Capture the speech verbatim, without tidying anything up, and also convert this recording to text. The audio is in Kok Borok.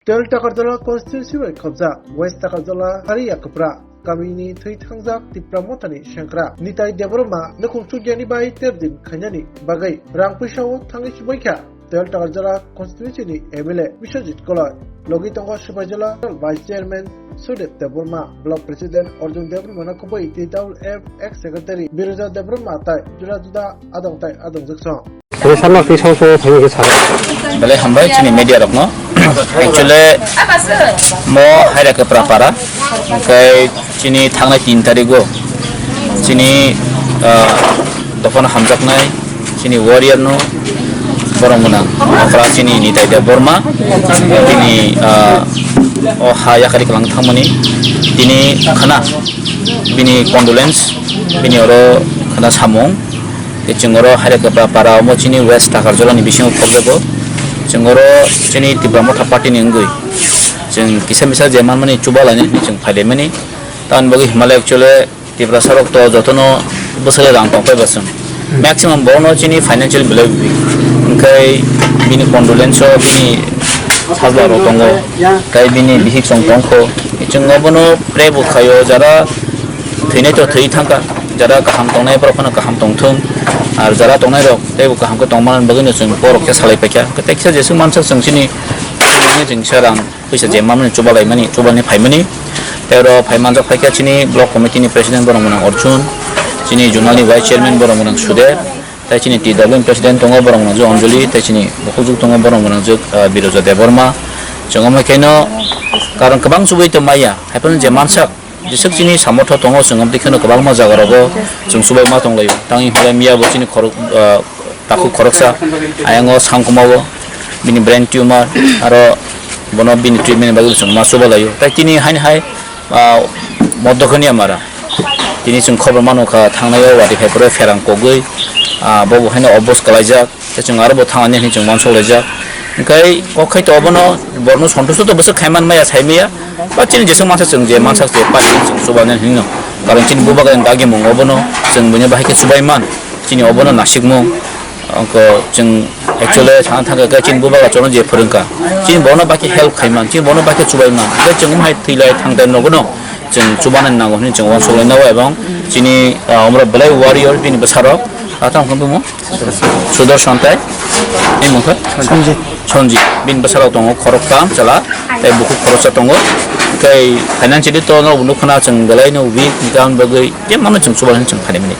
Twelve Takarjala constituency bai khobjak West Takarjala Hari Yakupra kamini thwi thangjak Tipra Mothani sengkrak Nitai Debbarma nukhung chukyani bai ter din khainani bagwi rang puisa o thangwi chubaikha Twelve Takarjala constituency ni M L A Biswajit Koloi. Logi tongo Sipaijala Vice Chairman Sudev Debbarma, Block President Arjun Debbarma no kubui T W F ex secretary Biroja Debbarma tai juda juda adong tai adongjak song. Tini sama twi song song thangwi khe saka. Belai hambai chini media rokno. Actually, mo Haira Kepra para, hwnkhe chini thangnai tin tarigo chini, ah, dophano hamjaknai chini warrior no borok mwnang okra chini Nitai Debbarma, bini, ah, o ha yakari kwlang thangmani tini khana bini condolence, bini oro khana samung. Tei chwng oro Haira Kepra para omo chini West Takarjala ni bisingo khobjago. Chwng oro chini Tipra Motha party ni wngwi chwng kisa misa je manmani chuba lainai hwnwi chwng phailaimani. Tamoni bagwi hwnmale actually Tiprasa rok to jotono bwswk rang tongpai ba chwng. Maximum bono chini financial belai weak. Hwnkhe bini condolence o bini sajla rok tongo. Tei bini bihik chwng tongkho. Chwng obono pray bo khaio jara thwinai to thwi thangkha, jara kaham tongnai borok phano kaham tongthung, ar jara tongnai rok teibo kaham khe tongmani bagwino chwng borok khe salai paikha. Tei kisa jeswk mansak chwng chini chwng kisa rang puisa je mamani chuba laimani, chubani phaimani. Tei oro phai manjak phaikha chini block committee ni president borok mwnang Arjun, chini zonal ni vice chairman borok mwnang Suder, tei chini T W M president tongo borok mwnang Anjali, tei chini bukhukjwk tongo borok mwnang, ah, Biroja Debbarma. Chwng omo khaino karon kwbang chubui tongmaya, haiphano je mansak Jeswk chini samotho tongo, chwng amtwi kheno kwbangma jaga rogo chwng chubaima tonglaio. Tangwi hwnle miya bo chini khorok, ah, takhuk khoroksa, ayang o sangkuma o bini brain tumor, aro bono bini treatment bagwi chwng ma chuba laio. Tai tini haini hai, ah, Moddokhani amara. Tini chwng khobor mano kha thangnai o watwi phai phuru pherang kogwi, ah, bo bo haino obos kwlaijak. Tei chwng aro bo thangani hwnwi chwng uansuk laijak. Hwnkhe kok khai to obono borokno sontusto to bwswk khai man maya, sai maya. Ba chini jeswk mansa chwng je mansa je party chwng chuba nai hwnwi no. Karon chini bubagra ni dagimung obono chwng buino bahai khe chubai man. Chini obono nasikmung. Ongko chwng actually sana thangkha khe chini bubagra chwngno je phwrwngkha. Chini bono bahai khe help khai man, chini bono bahai khe chubai man. Hwnkhe chwng omo hai thwi lai thang time nogono chwng chubanani nango hwnwi chwng uansuk lai nai o, ebong chini, ah, omorok belai warrior bini bwsarok. Ah, tamo khe bumo? Sudarshan tai. Ni mungkha? Sanjit. Sanjit. Bini bwsarok tongo khoroktham chwla, tei bukhuk khoroksa tongo. Tei financially to no nukho na chwng belai no weak, hwnkhe aboni bagwi je mano chwng chuba hwnwi chwng phaimani.